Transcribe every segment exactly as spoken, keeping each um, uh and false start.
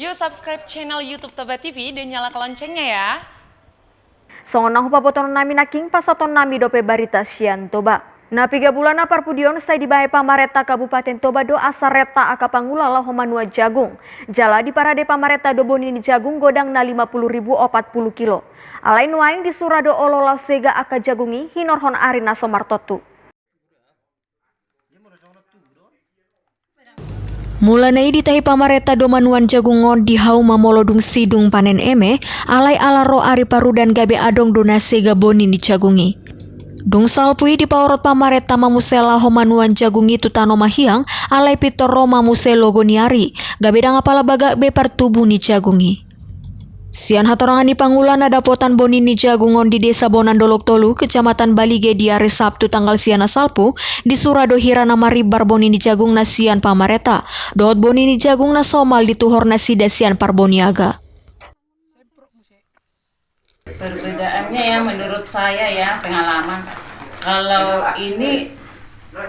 Yuk subscribe channel YouTube Toba T V dan nyalakan loncengnya ya. Songon na hupabotohon nami nangkin, pasahaton nami dope barita sian Toba. Na piga bulan na parpudion sai dibahen pamarenta Kabupaten Toba do asa renta angka pangula laho manuan jagung. Jala diparade pamarenta do boni ni jagung godangna lima puluh ribu opat puluh kilo. Alai nuaeng disura do olo laho sega angka jagung i hinorhon ari na so martontu. Mulana i ditahi pamarenta do manuan jagung on di hauma molo dung sidung panen eme, alai ala ro ari parudan gabe adong do na sega boni ni jagung i. Dung salpu i dipaorot pamarenta ma muse laho manuan jagung i tu tano mahiang, alai pintor ro ma muse logo ni ari, gabe ndang apala bagak be partubu ni jagung i. Sian hatorangan ni pangula na dapotan boni ni jagung on di Desa Bonan Dolok Tolu, Kecamatan Balige, di ari Sabtu tanggal sia na salpu, disura do hira na marimbar boni ni jagung na sian pamarenta dohot boni ni jagung na somal dituhor nasida sian Parboniaga. Perbedaannya ya, menurut saya ya, pengalaman. Kalau ini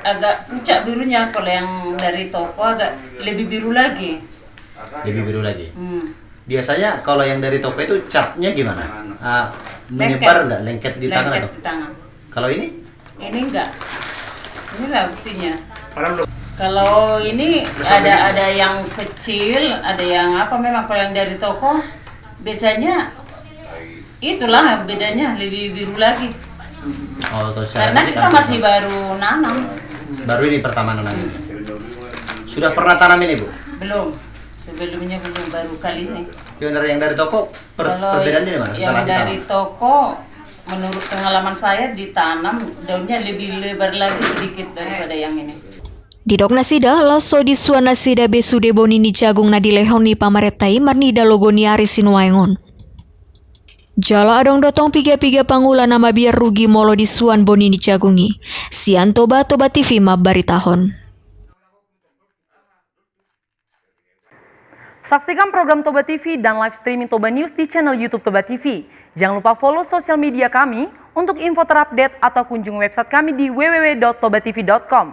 agak pucat birunya, kalau yang dari toko agak lebih biru lagi. Lebih biru lagi. Hmm. Biasanya kalau yang dari toko itu catnya gimana? Ah, menyebar nggak, lengket di tangan? Lengket atau di tangan. Kalau ini? Ini enggak. Inilah buktinya. Kalau ini ada, ada yang kecil, ada yang apa, memang kalau yang dari toko biasanya itulah bedanya, lebih biru lagi. Oh, kalau secara fisik kita masih baru nanam. Baru ini pertama nanam ini. Hmm. Sudah pernah tanam ini, Bu? Belum. Sebelumnya belum, baru kali ini. Yang dari, yang dari toko, per-, perbedaannya di mana? Kalau yang dari toko, menurut pengalaman saya, ditanam daunnya lebih lebar lagi sedikit daripada yang ini. Didok nasida, laos so disuan nasida be sude boni ni jagung na dilehon ni pamarenta i marnida logo ni ari sinuaeng on. Jala adong do tong piga-piga pangula na mabiar rugi molo disuan boni ni jagung i. Sian Toba, Toba T V mambaritahon. Saksikan program Toba T V dan live streaming Toba News di channel YouTube Toba T V. Jangan lupa follow sosial media kami untuk info terupdate atau kunjungi website kami di w w w dot toba t v dot com.